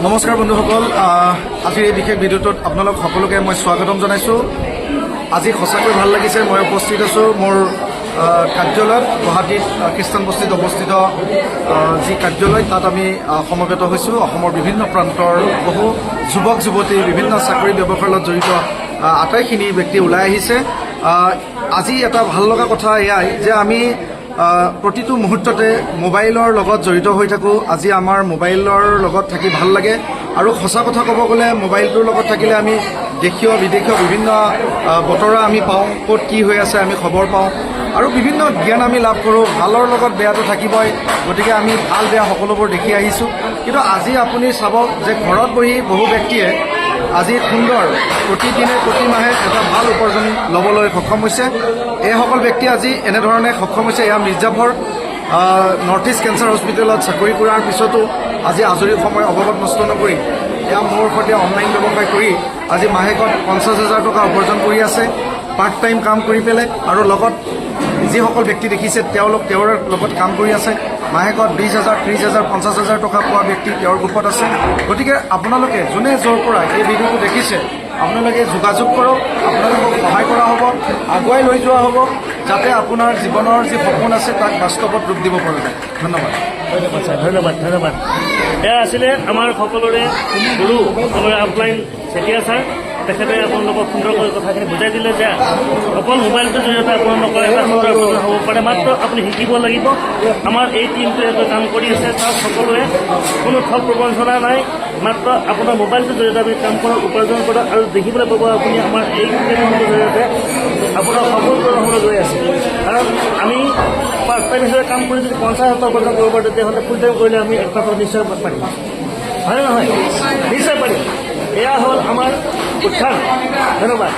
নমস্কাৰ বন্ধুসকল, আজিৰ এই বিশেষ ভিডিঅ'টোত আপোনালোক সকলোকে মই স্বাগতম জনাইছোঁ। আজি সঁচাকৈ ভাল লাগিছে। মই উপস্থিত আছোঁ মোৰ কাৰ্যালয়ত, গুৱাহাটীত খ্ৰীষ্টানবস্তিত অৱস্থিত যি কাৰ্যালয়, তাত আমি সমবেত হৈছোঁ। অসমৰ বিভিন্ন প্ৰান্তৰ বহু যুৱক যুৱতী, বিভিন্ন চাকৰি ব্যৱসায়ৰ লগত জড়িত আটাইখিনি ব্যক্তি ওলাই আহিছে। আজি এটা ভাল লগা কথা এয়াই যে আমি প্ৰতিটো মুহূৰ্ততে মোবাইলৰ লগত জড়িত হৈ থাকোঁ। আজি আমাৰ মোবাইলৰ লগত থাকি ভাল লাগে আৰু সঁচা কথা ক'ব গ'লে মোবাইলটোৰ লগত থাকিলে আমি দেশীয় বিদেশীয় বিভিন্ন বতৰা আমি পাওঁ, ক'ত কি হৈ আছে আমি খবৰ পাওঁ আৰু বিভিন্ন জ্ঞান আমি লাভ কৰোঁ। ভালৰ লগত বেয়াটো থাকিবই, গতিকে আমি ভাল বেয়া সকলোবোৰ দেখি আহিছোঁ। কিন্তু আজি আপুনি চাব যে ঘৰত বহি বহু ব্যক্তিয়ে আজি সুন্দৰ প্ৰতিদিনে প্ৰতিমাহে এটা ভাল উপাৰ্জন ল'বলৈ সক্ষম হৈছে। এইসকল ব্যক্তি আজি এনেধৰণে সক্ষম হৈছে। এয়া মিৰ্জাফৰ, নৰ্থ ইষ্ট কেঞ্চাৰ হস্পিটেলত চাকৰি কৰাৰ পিছতো আজি আজৰি সময় অভাৱত নষ্ট নকৰি এয়া মোৰ সৈতে অনলাইন ব্যৱসায় কৰি আজি মাহেকত 50,000 টকা উপাৰ্জন কৰি আছে, পাৰ্ট টাইম কাম কৰি পেলাই। আৰু লগত যিসকল ব্যক্তি দেখিছে, তেওঁলোক তেওঁৰ লগত কাম কৰি আছে। মাহেকত 20,000, 30,000, 50,000 টকা পোৱা ব্যক্তি তেওঁৰ গ্ৰুপত আছে। গতিকে আপোনালোকে যোনে য'ৰ পৰা এই ভিডিঅ'টো দেখিছে, আপোনালোকে যোগাযোগ কৰক। আপোনালোকক সহায় কৰা হ'ব, আগুৱাই লৈ যোৱা হ'ব, যাতে আপোনাৰ জীৱনৰ যি সপোন আছে তাক বাস্তৱত ৰূপ দিব পৰা যায়। ধন্যবাদ। ধন্যবাদ ছাৰ, ধন্যবাদ, ধন্যবাদ। এয়া আছিলে আমাৰ সকলোৰে গুৰু, সকলোৰে আপলাইন চেতিয়া ছাৰ। তেখেতে আপোনালোকক সুন্দৰকৈ কথাখিনি বুজাই দিলে যে অকল মোবাইলটোৰ জৰিয়তে আপোনালোকৰ এটা সুন্দৰ উপাৰ্জন হ'ব পাৰে, মাত্ৰ আপুনি শিকিব লাগিব। আমাৰ এই টীমটোৱে এটা কাম কৰি আছে, তাত সকলোৱে কোনো ঠগ প্ৰবঞ্চনা নাই। মাত্ৰ আপোনাৰ মোবাইলটোৰ জৰিয়তে আপুনি কাম কৰক, উপাৰ্জন কৰক আৰু দেখিবলৈ পাব আপুনি আমাৰ এই প্লেটফৰ্মটোৰ জৰিয়তে আপোনাৰ সফল পূৰণ হ'বলৈ গৈ আছে। কাৰণ আমি পাৰ্ট টাইম হিচাপে কাম কৰি যদি 50,000 টকা উপাৰ্জন কৰিব পাৰোঁ, তেতিয়াহ'লে ফুল টাইম কৰিলে আমি 1 লাখ টকা নিশ্চয় পাৰিম, হয় নে নহয়? নিশ্চয় পাৰিম। এয়া হ'ল আমাৰ উত্থান। ধন্যবাদ।